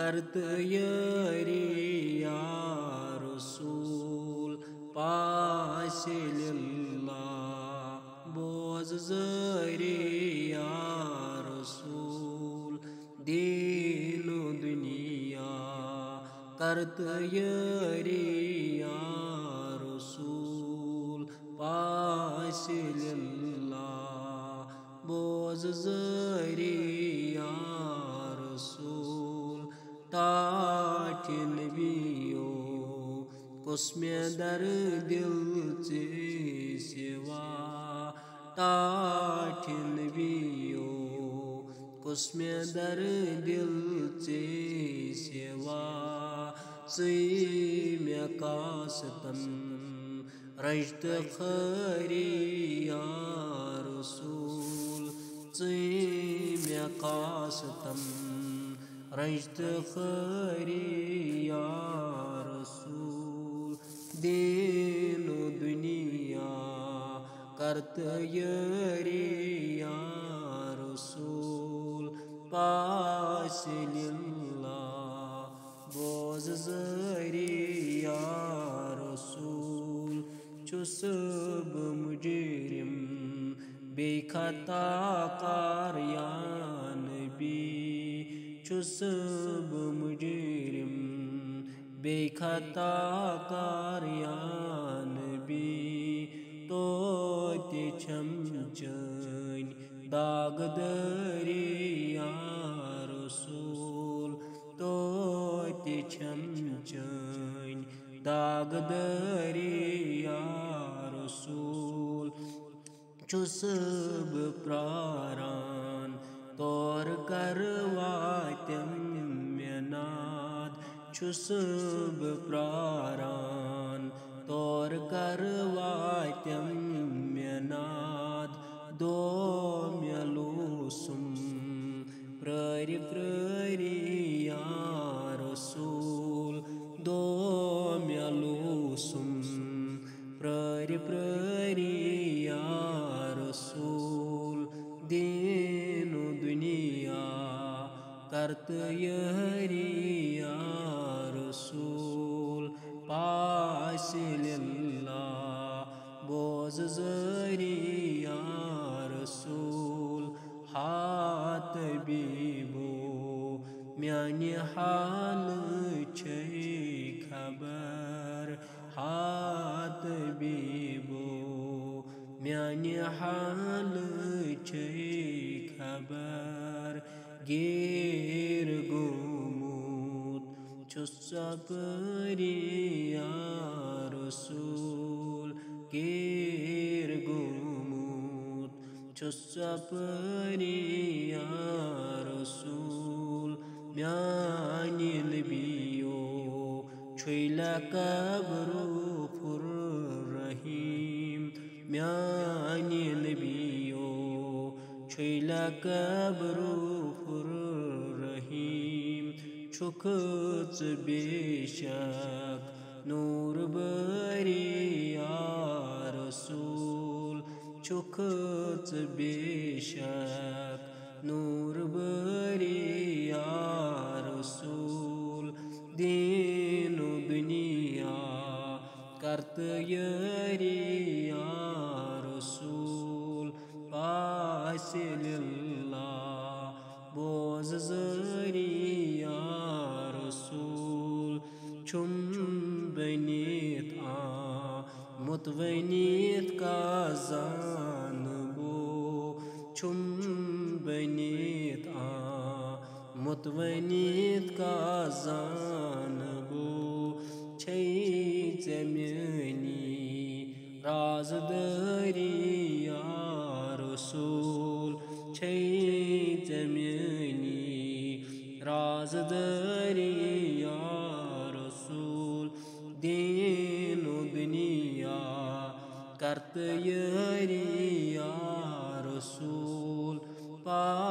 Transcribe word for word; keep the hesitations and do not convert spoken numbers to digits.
کر تہٕ یٲری یا رسول، پاس للہ بوز زٲری یا رسول، دین و دنیا کر تہٕ یٲری یا رسول، پاس للہ بوز زٲری یا رسول۔ ٹاٹھ نبیو کُس مےٚ در دل ژےٚ سوا، ٹاٹھ نبیو کُس مےٚ در دل ژےٚ سوا، ژٕے مےٚ قاصدن رنج تہٕ خٲری یا رسول، ژٕے مےٚ قاصدن رنج تہٕ خٲری یا رسول، دین و دنیا کر تہٕ یٲری یا رسول، پاس للہ بوز زٲری یا رسول۔ چھُس بہٕ مجرم بیٚیہِ خطا کار یا نبی، چھُس بہٕ مجرم بیٚیہِ خطا کار یا نبی، توتہِ چھم چٲنۍ داغ دٲری یا رسول، توتہِ چھم چٲنۍ داغ دٲری یا رسول۔ چھُس بہٕ پراران تور کر واتٮ۪م مےٚ ناد، چھُس بہٕ پراران تور کر واتٮ۪م مےٚ ناد، دو مےٚ لوسُم پرٛٲرۍ پرٛٲری یا رسول، دو مےٚ لوسُم پرٛٲرۍ پرٛٲری یا رسول، دین و دنیا کر تہٕ یٲری یا رسول، پاس للہ بوز زٲری یا رسول۔ ہا طبیبو میانہِ حالہٕ چھے خبر، ہا طبیبو میانہِ حالہٕ چھے خبر، گیر گوٚمُت چھُس ژۄپٲری یا رسول، گیر گوٚمُت چھُس ژۄپٲری یا رسول۔ میانہِ نبیو چھُے لقب رؤوف الرحیم، میانہِ نبیو چھُے لقب رؤوف الرحیم، چھُکھ ژٕ بے شک نور بٲری یا رسول، چھُکھ ژٕ بے شک نور بٲری یا رسول، دین و دنیا کر تہٕ یٲری یا رسول، پاس للہ بوز زٲری یا رسول۔ چھُم بٔنِتھ آمُت ؤنِتھ کا زانہٕ بو، چھُم بٔنِتھ آمُت ؤنِتھ کا زانہٕ بو، چھے ژےٚ میٲنی رازدٲری یا رسول، چھے ژےٚ میٲنی رازدٲری یا رسول، دین و دنیا کر تہٕ یٲری یا رسول، پا